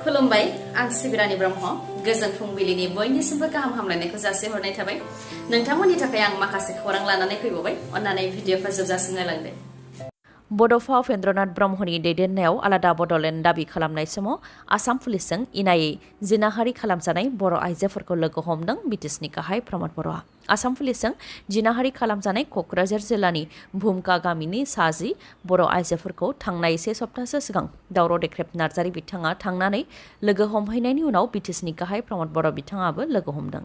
खुलुमबाय आं सिबिरानि ब्रह्म गोजोन फुंबिलिनि बयनिसिमबो गाहाम हामलायनायखौ जासिहरनाय थाबाय नोंथांमोननि थाखाय आं माखासे खौरां लानानै फैबावबाय अन्नानै भिडिअखौ जोबजासिम नायलांदो बड'फा उपेन्द्रनाथ ब्रह्मनि दैदेननायाव आलादा बड'लेण्ड दाबि खालामनाय समाव आसाम पुलिसजों इनायै जिनाहारि खालामजानाय बर' आइजोफोरखौ लोगो हमदों बिटिसिनि गाहाय प्रमद बर'आ आसाम पुलिसजों जिनाहारि खालामजानाय क'क्राझार जिल्लानि भुमका गामिनि 60 बर' आइजोफोरखौ थांनाय से सप्ताहसो सिगां दावराव देख्रेब नार्जारि बिथाङा थांनानै लोगो हमहैनायनि उनाव बिटिसिनि गाहाय प्रमद बर' बिथाङाबो लोगो हमदों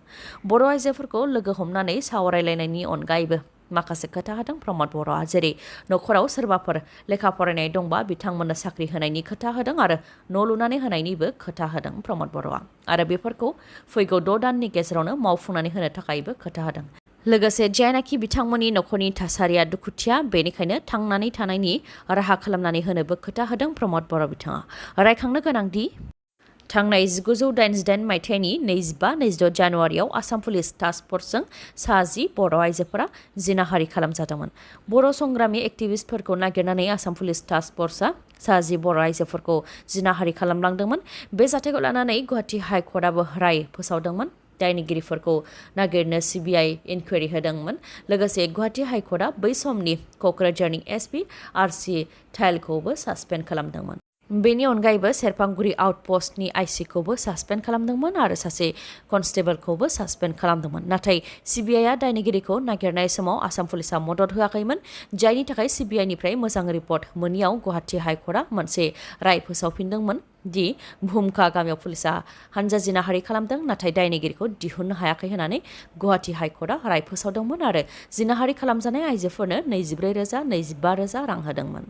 बर' आइजोफोरखौ लोगो हमनानै सावरायलायनायनि अनगायैबो माखासे खोथा होदों प्रमद बर'आ जेरै नखराव सोरबाफोर लेखा फरायनाय दंबा बिथांमोननो साख्रि होनायनि खोथा होदों आरो न' लुनानै होनायनिबो खोथा होदों प्रमद बर'आ आरो बेफोरखौ फैगौ 6 दाननि गेजेरावनो मावफुंनानै होनो थाखायबो खोथा होदों लोगोसे जायनाखि बिथांमोननि नखरनि थासारिया दुखुथिया बेनिखायनो थांनानै थानायनि राहा खालामनानै होनोबो खोथा होदों प्रमद बर' बिथाङा रायखांनो गोनांदि थांनाय 1988 मायथाइनि 25-26 जानुवारियाव आसाम पुलिस टास्क फर्सजों 60 बर' आइजोफोरा जिनाहारि खालामजादोंमोन बर' संग्रामि एक्टिभिस्टफोरखौ नागिरनानै आसाम पुलिस टास्क फर्सआ 60 बर' आइजोफोरखौ जिनाहारि खालामलांदोंमोन बे जाथायखौ लानानै गुवाहाटी हाइकर्टआबो राय फोसावदोंमोन दायनिगिरिफोरखौ नागिरनो सिबिआइ इनकुवेरि होदोंमोन लोगोसे गुवाहाटी हाइकर्टआ बै समनि क'क्राझारनि एसपि आरसि थाइलखौबो सासपेन्ड खालामदोंमोन बेनि अनगायैबो सेरफांगुरि आउटपस्टनि आइसिखौबो सासपेन्ड खालामदोंमोन आरो सासे कनस्टेबलखौबो सासपेन्ड खालामदोंमोन नाथाय सिबिआइआ दायनिगिरिखौ नागिरनाय समाव आसाम पुलिसआ मदद होआखैमोन जायनि थाखाय सिबिआइनिफ्राय मोजां रिपर्ट मोनियाव गुवाहाटी हाइकर्टआ मोनसे राय फोसावफिनदोंमोन दि भुमका गामियाव पुलिसआ हानजा जिनाहारि खालामदों नाथाय दायनिगिरिखौ दिहुननो हायाखै होननानै गुवाहाटी हाइकर्टआ राय फोसावदोंमोन आरो जिनाहारि खालामजानाय आइजोफोरनो 24,000-25,000 रां होदोंमोन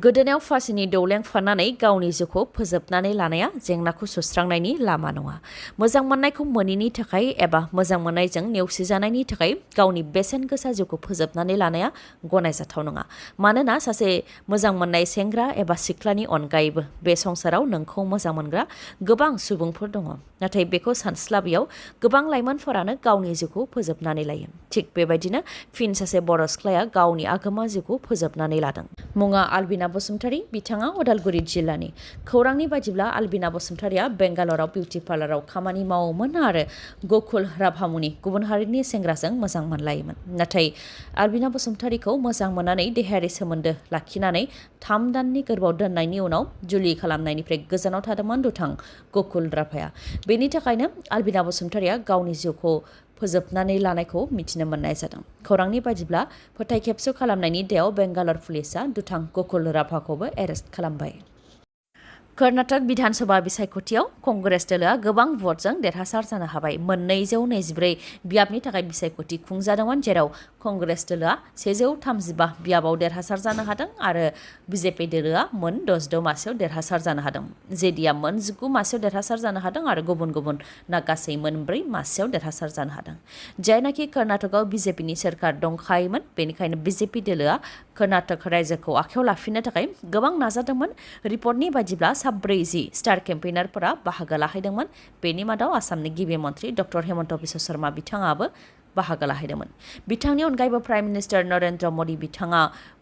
गोदोनायाव फासिनि दौलें फाननानै गावनि जिउखौ फोजोबनानै लानाया जेंनाखौ सुस्रांनायनि लामा नङा मोजां मोननायखौ मोनैनि थाखाय एबा मोजां मोननायजों नेवसिजानायनि थाखाय गावनि बेसेन गोसा जिउखौ फोजोबनानै लानाया गनायजाथाव नङा मानोना सासे मोजां मोननाय सेंग्रा एबा सिख्लानि अनगायैबो बे संसाराव नोंखौ मोजां मोनग्रा गोबां सुबुंफोर दङ नाथाय बेखौ सानस्लाबियाव गोबां लाइमोनफोरानो गावनि जिउखौ फोजोबनानै लायो थिग बेबायदिनो फिन सासे बर' सिख्लाया गावनि आगोमा जिउखौ फोजोबनानै लादों मुङा आलबिना बसुमतारी बिथाङा उदालगुरि जिल्लानि खौरांनि बायदिब्ला आलबिना बसुमतारीया बेंगालराव बिउटि पार्लाराव खामानि मावोमोन आरो गकुल राभामुनि गुबुन हारिनि सेंग्राजों मोजां मोनलायोमोन नाथाय आलबिना बसुमतारीखौ मोजां मोननानै देहायारि सोमोन्दो लाखिनानै 3 दाननि गोरबोआव दोननायनि उनाव जुलि खालामनायनिफ्राय गोजानाव थादोंमोन दुथां गकुल राभाया बेनि थाखायनो आलबिना बसुमतारीया गावनि जिउखौ फोजोबनानै लानायखौ मिथिनो मोननाय जादों खौरांनि बायदिब्ला फोथाय खेबस' खालामनायनि दायाव बेंगालर पुलिसआ दुथां गकुल राभाखौबो एरेस्ट खालामबाय कर्नाटक विधानसभा बिसायख'थियाव कंग्रेस दोलोआ गोबां भटजों देरहासार जानो हाबाय 224 बियाबनि थाखाय बिसायख'थि खुंजादोंमोन जेराव कंग्रेस दोलोआ 135 बियाबाव देरहासार जानो हादों आरो बिजेपि दोलोआ मोन 66 मासियाव देरहासार जानो हादों जेडिआ मोन 19 मासियाव देरहासार जानो हादों आरो गुबुन गुबुनना गासै मोन 4 मासियाव देरहासार जानो हादों जायनाखि कर्नाटकआव बिजेपिनि सोरखार दंखायोमोन बेनिखायनो बिजेपि दोलोआ कर्नाटक रायजोखौ आखायाव लाफिननो थाखाय गोबां नाजादोंमोन रिपर्टनि बायदिब्ला 40 स्टार केम्पेइनारफोरा बाहागो लाहैदोंमन बेनि मादाव आसामनि गिबि मन्थ्रि डक्टर हेमन्त बिश्व शर्मा बिथाङाबो बाहागो लाहैदोंमोन बिथांनि अनगायैबो प्राइम मिनिस्टार नरेन्द्र मदि बिथाङा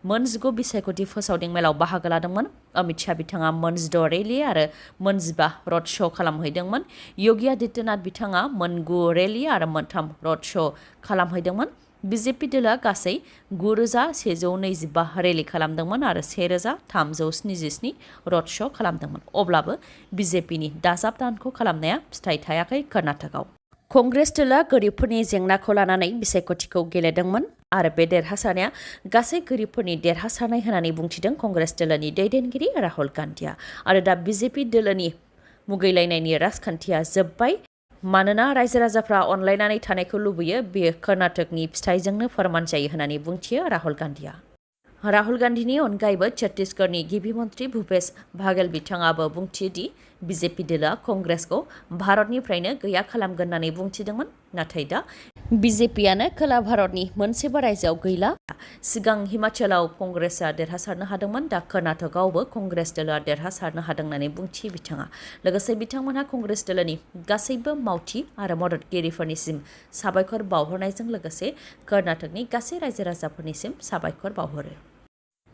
मोन 19 बिसायख'थि फोसावदिं मेलाव बाहागो लादोंमोन अमित शाह बिथाङा मोन 16 रेलि आरो मोन 15 रड श' खालामहैदोंमोन योगी आदित्यनाथ बिथाङा मोन 9 रेलि आरो मोन 3 रड श' खालामहैदोंमोन बिजेपि दोलोआ गासै 9,125 रेलि खालामदोंमन आरो 1,377 रड श' खालामदोंमन अब्लाबो बिजेपिनि दाजाब दानख' खालामनाया फिथाइ थायाखै कर्नाटकआव कंग्रेस दोलोआ गोरिबफोरनि जेंनाखौ लानानै बिसायख'थिखौ गेलेदोंमोन आरो बे देरहासारनाया गासै गोरिबफोरनि देरहासारनाय होननानै बुंथिदों कंग्रेस दोलोनि दैदेनगिरि राहुल गान्धीआ आरो दा बिजेपि दोलोनि मुगैलायनायनि राजखान्थिया जोब्बाय मानोना रायजो राजाफ्रा अनलायनानै थानायखौ लुबैयो बेयो कर्नाटकनि फिथाइजोंनो फोरमान जायो होननानै बुंथियो राहुल गान्धीआ राहुल गान्धीनि अनगायैबो छत्तीसगढ़नि गिबि मन्थ्रि भूपेश बाघेल बिथाङाबो बुंथियो दि बिजेपि दोलोआ कंग्रेसखौ भारतनिफ्रायनो गैया खालामगोन होननानै बुंथिदोंमोन नाथाय दा बिजेपियानो खोला भारतनि मोनसेबो रायजोआव गैला सिगां हिमाचलाव कंग्रेसआ देरहासारनो हादोंमोन दा कर्नाटकआवबो कंग्रेस दोलोआ देरहासारनो हादों होननानै बुंथियो बिथाङा लोगोसे बिथांमोनहा कंग्रेस दोलोनि गासैबो मावथि आरो मददगिरिफोरनिसिम साबायखर बावहरनायजों लोगोसे कर्नाटकनि गासै रायजो राजाफोरनिसिम साबायखर बावहरो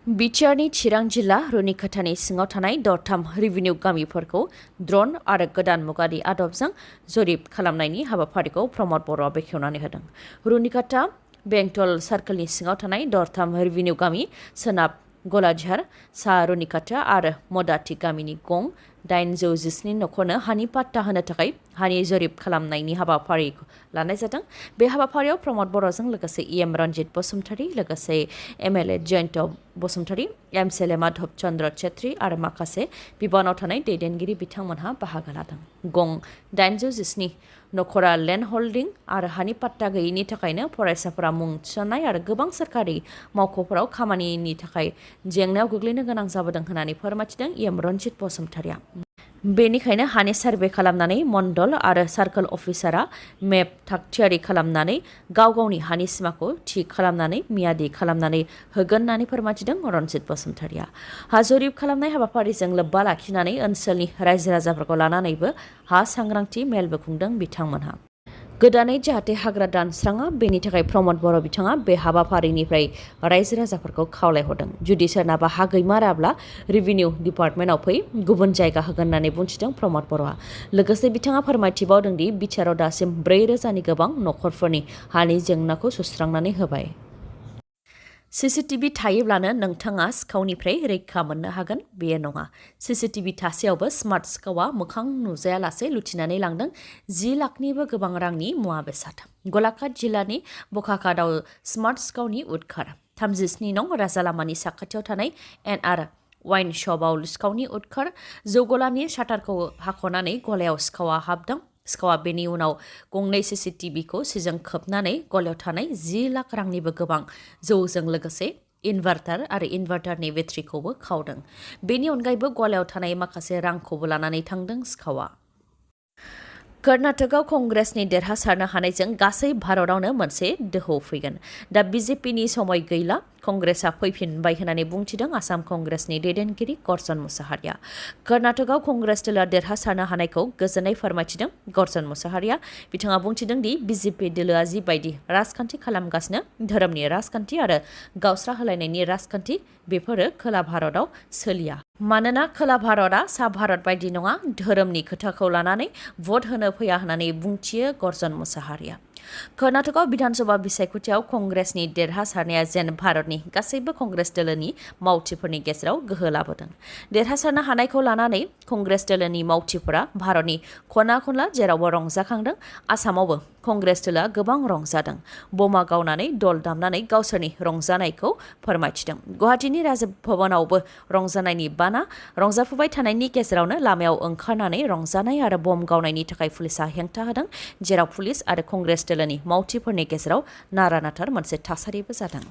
बिटिआरनि चिरां जिल्ला रुनिकाटानि सिङाव थानाय दरथाम रेभिनिउ गामिफोरखौ ड्रन आरो गोदान मुगानि आदबजों जरिब खालामनायनि हाबाफारिखौ प्रमद बर'आ बेखेवनानै होदों। रुनिकाटा बेंटल सार्कलनि सिङाव थानाय दरथाम रेभिनिउ गामि सोनाब गलाझार, सा रुनिकाटा आरो मदाति गामिनि गं 817 नखरनो हानि पाट्टा होनो थाखाय हानि जरिब खालामनायनि हाबाफारि लानाय जादों। बे हाबाफारियाव प्रमद बर'जों लोगोसे इएम रन्जित बसुमतारी, लोगोसे एमएलए जयन्त बसुमतारी, एमसिएलए माधव चन्द्र छेत्री आरो माखासे बिबानाव थानाय दैदेनगिरि बिथांमोनहा बाहागो लादों। गं 817 नखरा लेन्ड हल्डिं आरो हानि पाट्टा गैयैनि थाखायनो फरायसाफोरा मुं थिसननाय आरो गोबां सोरखारि मावख'फोराव खामानिनि थाखाय जेंनायाव गोग्लैनो गोनां जाबोदों होननानै फोरमायथिदों इएम रन्जित बसुमतारीया। बेनिखायनो हानि सार्भे खालामनानै मण्डल आरो सार्कल अफिसारा मेप थागथियारि खालामनानै गाव गावनि हानि सिमाखौ थि खालामनानै मियादि खालामनानै होगोन होननानै फोरमायथिदों रन्जित बसुमतारीया। हा जरिब खालामनाय हाबाफारिजों लोब्बा लाखिनानै ओनसोलनि रायजो राजाफोरखौ लानानैबो हा सांग्रांथि मेलबो खुंदों बिथांमोनहा। गोदानै जाहाथे हाग्रा दानस्राङा बेनि थाखाय प्रमद बर' बिथाङा बे हाबाफारिनिफ्राय रायजो राजाफोरखौ खावलायहरदों। जुदि सोरनाबा हा गैमाराब्ला रेभिनिउ डिपार्टमेन्टआव फै, गुबुन जायगा होगोन होननानै बुंथिदों प्रमद बर'आ। लोगोसे बिथाङा फोरमायथिबावदों दि बिटिआरआव दासिम 4,000नि गोबां नखरफोरनि हानि जेंनाखौ सुस्रांनानै होबाय। सीसीटीवी थायोब्लानो नोंथाङा सिखावनिफ्राय रैखा मोननो हागोन बेयो नङा। सीसीटीवी थासेयावबो स्मार्ट सिखावआ मोखां नुजायालासे लुथिनानै लांदों 10 लाखनिबो गोबां रांनि मुवा बेसाद। गलाघाट जिल्लानि बखाघाटआव स्मार्ट सिखावनि उदखार। 37 नं राजालामानि साखाथियाव थानाय एनआर वाइन शपआव सिखावनि उदखार। जौ गलानि शाटारखौ हाख'नानै गलायाव सिखावआ हाबदों। सिखावआ बेनि उनाव गंनै सीसीटीवीखौ सिजों खोबनानै गलायाव थानाय 10 लाख रांनिबो गोबां जौजों लोगोसे इनभार्टार आरो इनभार्टारनि बेटारिखौबो खावदों। बेनि अनगायैबो गलायाव थानाय माखासे रांखौबो लानानै थांदों सिखावआ। कर्नाटकआव कंग्रेसनि देरहासारनो हानायजों गासै भारतआवनो मोनसे दोहौ फैगोन। दा बिजेपिनि समय गैला, कंग्रेसआ फैफिनबाय होननानै बुंथिदों आसाम कंग्रेसनि दैदेनगिरि गर्जन मुसाहारिया। कर्नाटकआव कंग्रेस दोलोआ देरहासारनो हानायखौ गोजोननाय फोरमायथिदों गर्जन मुसाहारिया। बिथाङा बुंथिदों दि बिजेपि दोलोआ जिबायदि राजखान्थि खालामगासिनो, धोरोमनि राजखान्थि आरो गावस्रा होलायनायनि राजखान्थि, बेफोरो खोला भारतआव सोलिया। मानोना खोला भारतआ सा भारत बायदि नङा, धोरोमनि खोथाखौ लानानै भट होनो फैया होननानै बुंथियो गर्जन मुसाहारिया। कर्नाटकआव बिधानसभा बिसायख'थियाव कंग्रेसनि देरहासारनाया जेन भारतनि गासैबो कंग्रेस दोलोनि मावथिफोरनि गेजेराव गोहो लाबोदों। देरहासारनो हानायखौ लानानै कंग्रेस दोलोनि मावथिफोरा भारतनि खना खनला जेरावबो रंजाखांदों। आसामावबो कंग्रेस दोलोआ गोबां रंजादों। बमा गावनानै दल दामनानै गावसोरनि रंजानायखौ फोरमायथिदों। गुवाहाटीनि राजभवनावबो रंजानायनि बाना। रंजाफुबाय थानायनि गेजेरावनो लामायाव ओंखारनानै रंजानाय आरो बम गावनायनि थाखाय पुलिसआ हेंथा होदों, जेराव पुलिस आरो कंग्रेस दोलोनि मावथिफोरनि गेजेराव नारा-नाथार मोनसे थासारिबो जादों।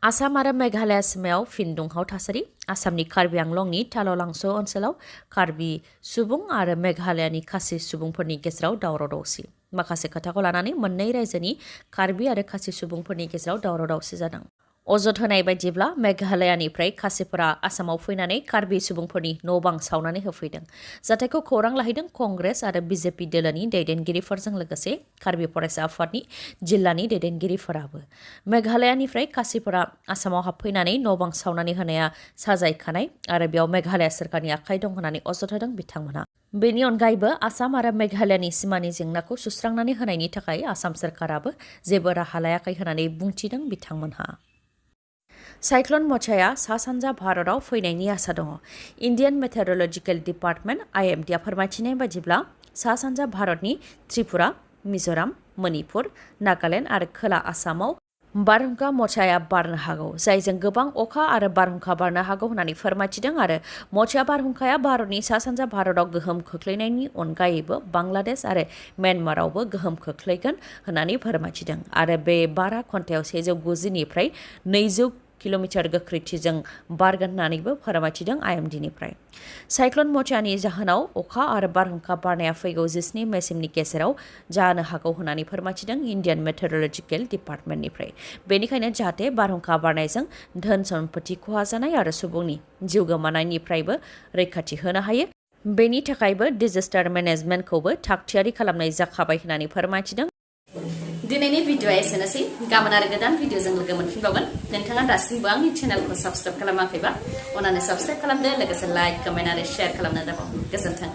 आसाम आरो मेघालय सिमायाव फिन दुंहाव थासारि। आसामनि कार्बि आंलंनि ताललांस ओनसोलाव कार्बि सुबुं आरो मेघालयनि खासि सुबुंफोरनि गेजेराव दावराव-दावसि। माखासे खोथाखौ लानानै मोननै रायजोनि कार्बि आरो खासि सुबुंफोरनि गेजेराव दावराव-दावसि जादों। अजद होनाय बायदिब्ला मेघालयानिफ्राय खासिफोरा आसामाव फैनानै कार्बि सुबुंफोरनि न'-बां सावनानै होफैदों। जाथायखौ खौरां लाहैदों कंग्रेस आरो बिजेपि दोलोनि दैदेनगिरिफोरजों लोगोसे कार्बि फरायसा आफादनि जिल्लानि दैदेनगिरिफोराबो। मेघालयानिफ्राय खासिफोरा आसामाव हाबफैनानै न'-बां सावनानै होनाया साजायखानाय आरो बेयाव मेघालय सोरखारनि आखाइ दं होननानै अजद होदों बिथांमोनहा। बेनि अनगायैबो आसाम आरो मेघालयनि सिमानि जेंनाखौ सुस्रांनानै होनायनि थाखाय आसाम सोरखाराबो जेबो राहा लायाखै होननानै बुंथिदों बिथांमोनहा। साइक्ल'न मचाया सा-सानजा भारतआव फैनायनि आसा दङ। इन्डियान मेटेरलजिकेल डिपार्टमेन्ट (IMD) आ फोरमायथिनाय बायदिब्ला सा-सानजा भारतनि त्रिपुरा, मिज'राम, मणिपुर, नागालेन्ड आरो खोला आसामाव बारहुंखा मचाया बारनो हागौ, जायजों गोबां अखा आरो बारहुंखा बारनो हागौ होननानै फोरमायथिदों आरो मचा बारहुंखाया भारतनि सा-सानजा भारतआव गोहोम खोख्लैनायनि अनगायैबो बांलादेश आरो म्यानमारावबो गोहोम खोख्लैगोन होननानै फोरमायथिदों आरो बे बारा घन्टायाव 190 निफ्राय 200 किल'मिटार गोख्रैथिजों बारगोन होननानैबो फोरमायथिदों IMDनिफ्राय। साइक्ल'न मचानि जाहोनाव अखा आरो बारहुंखा बारनाया फैगौ 17 मेसिमनि गेजेराव जानो हागौ होननानै फोरमायथिदों इन्डियान मेटेरलजिकेल डिपार्टमेन्टनिफ्राय। बेनिखायनो जाहाथे बारहुंखा बारनायजों धोन सम्पति खहा जानाय आरो सुबुंनि जिउ गोमानायनिफ्रायबो रैखाथि होनो हायो, बेनि थाखायबो डिजास्टार मेनेजमेन्टखौबो थागथियारि खालामनाय जाखाबाय होननानै फोरमायथिदों। दिनैनि भिडिअआ एसेनोसै गाबोन आरो गोदान भिडिअजों लोगो मोनफिनबावगोन नोंथाङा दासिमबो आंनि चेनेलखौ साबस्क्राइब खालामाखैबा अन्नानै साबस्क्राइब खालामदो लोगोसे लाइक कमेन्ट आरो शेयार खालामनो दाबाव गोजोन्थों